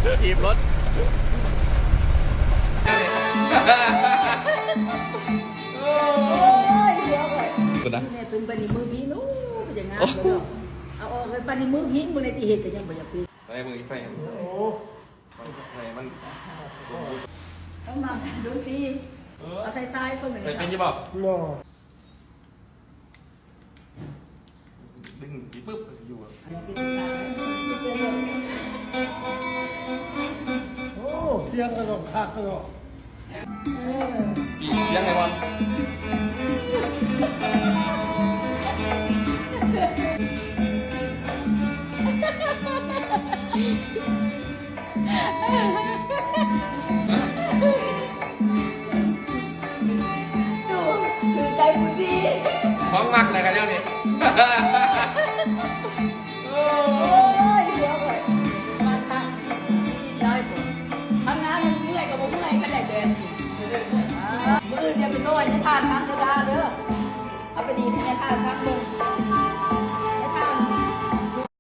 ຖີບລົດ ໂອ້ຍ ຫົວຂ້ອຍ ເບິ່ງນະ ແມ່ເປັນປານິໝຶກຫີນ ໂອ້ ເປັນຫຍັງງາມເນາະ ເອົາອອກເລີຍ ປານິໝຶກຫີນ ມື້ໃດທີ່ເຮັດກໍຍັງບໍ່ຢາກເປັນ ໄປເບິ່ງອີກໄຟ ໂອ້ ໄຟມັນສົມບູນ ຕ້ອງມາດົນຕີ ເອົາໃສ່ຊາຍເພິ່ນ ເຄີຍເປັນຢູ່ບໍ່? ບໍ່. ດຶງປຶບຢູ່ ໂອ້ ສຽງກໍຕ້ອງຄັກເນາະ ປີກສຽງໃຫ້ກ່ອນ ຖືກໃຈຜູ້ຊີ້ ຂອງມັກແຫຼະກະແນວນີ້ ໂອ້ຍ ຫົວຂ້ອຍ ມາທັກຊີວິດໄດ້ບໍ່ ທຳງານເມື່ອຍກໍບໍ່ເມື່ອຍ ຄັນໄດ້ແບບນີ້ ມື້ອື່ນຢ່າໄປໂຊໃຫ້ຍາຍທ່ານຟັງເດີ ເອົາໄປດີດໃຫ້ຍາຍທ່ານຟັງເບິ່ງ